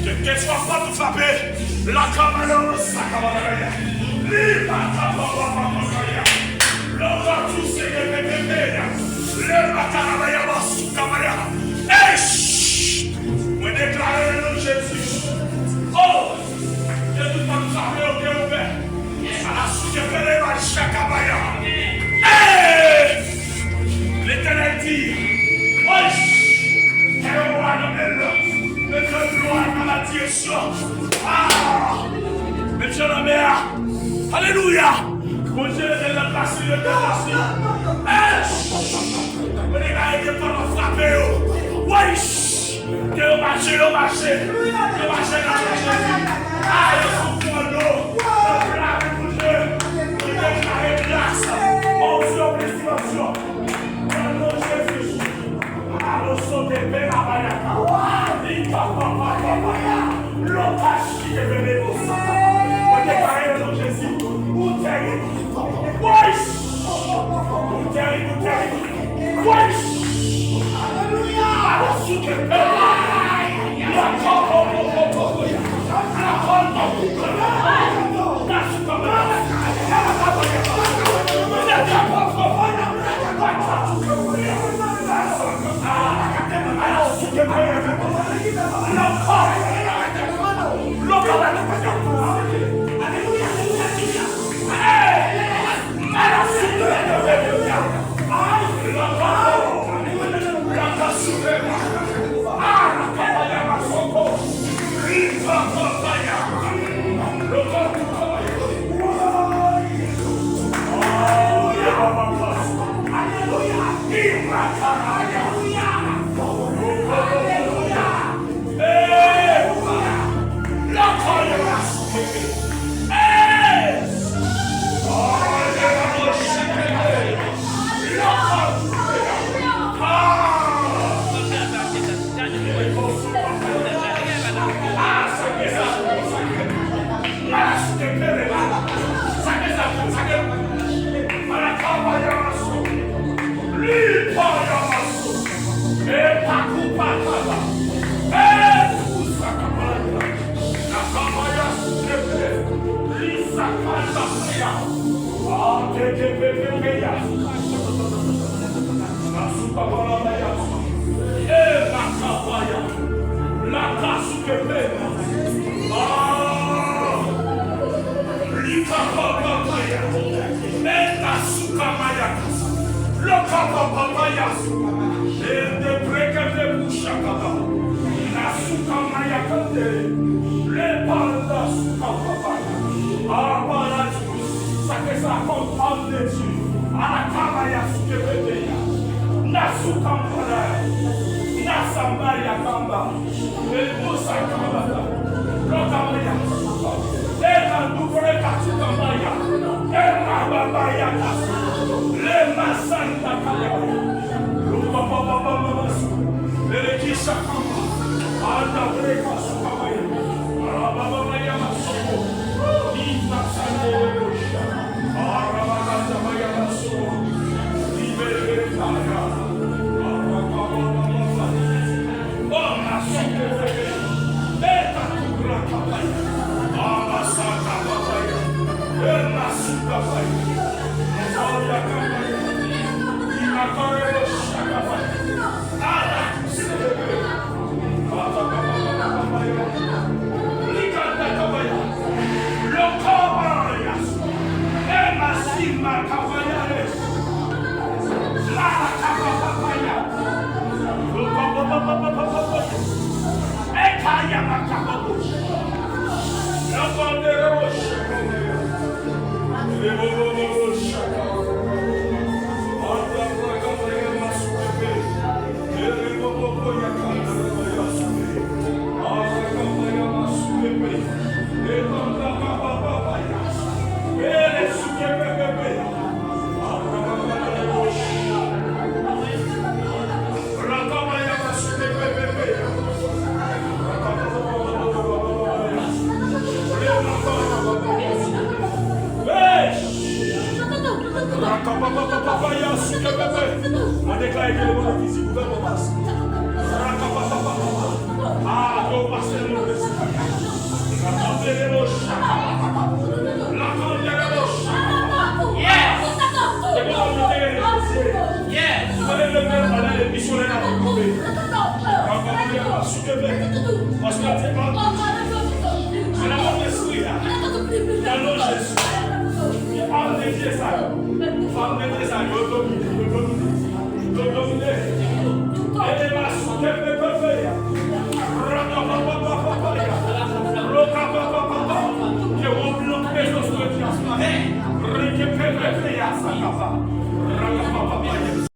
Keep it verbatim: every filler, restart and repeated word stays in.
Kèlkeswa pòt ou frape, la kabaleo sakabalaya, li pa kapabaya, lòkatousekepepepeya, le makarabaya basukabaya. Eish! Mwen deklare nan non Jezi. Oh! Ke tout pòt frape yo ke ouvè. Ala sou ke pele ba chakabaya. Hey! Letènèl di, oy! Kè yo wa nan men l. Mete dlo a nan la direksyon. Ah! Mete yo nan men a. Alelouya! Bondye rete nan plas li, rete nan plas li. Hey! Mwen deklare ke pòt frape yo. Woy! Ke yo mache, yo mache. Yo mache nan non Jezi. A, yo sou pran dlo. Yo lave pou Dye. Mwen deklare gras. Onksyon, plis onksyon. Nan non Jezi. Alo sote pe la bayaka. Li pa, pa, pa, pa, pa. Lo pa chite pe le bosa. Mwen deklare nan non Jezi. Ou tèrib. Woy! Ou tèrib, ou tèrib. Woy! Alelouya! Alo sote pe la. La ko, ko, ko, ko, ko, ko. La ko, ko, ko, ko. Sa ke sa konn òm de Dye. Alakabaya sou ke bebe ya. Nasukambalaya. Nasambayakamba. Emusakambala. Lokamaya. Ena dubrekatukamaya. Emababaya kasu. Lemasanta kalaya. Lupapapapamasu. Elekishakamba. Anda brekasukamaya. Rabababaya masoko. Ni masande lebosha. Deklare ke le mande fizik ouvè pou pase. Rakapapapapa. Ah, yo pase le mande fizik. Rakapele lo shaka. Lakandele lo shaka. Yes. Se bon, nou te rele. Yes. Mwen le mwen ale misyonè la pou koupe. Rakapele lo shaka. Paske te pa. Se la mò espri la. Nan non Jezi. Fòm de Dye sa yo. Fòm de Dye sa yo. Yo domine. Yo domine. Yo domine. Ele va sou tepe pepe ya. Rakapapapapapa ya. Rokapapapapa. Ke yon blan prezans de Dye aswa. Reke pepe ya sa kapa. Rakapapapa ya.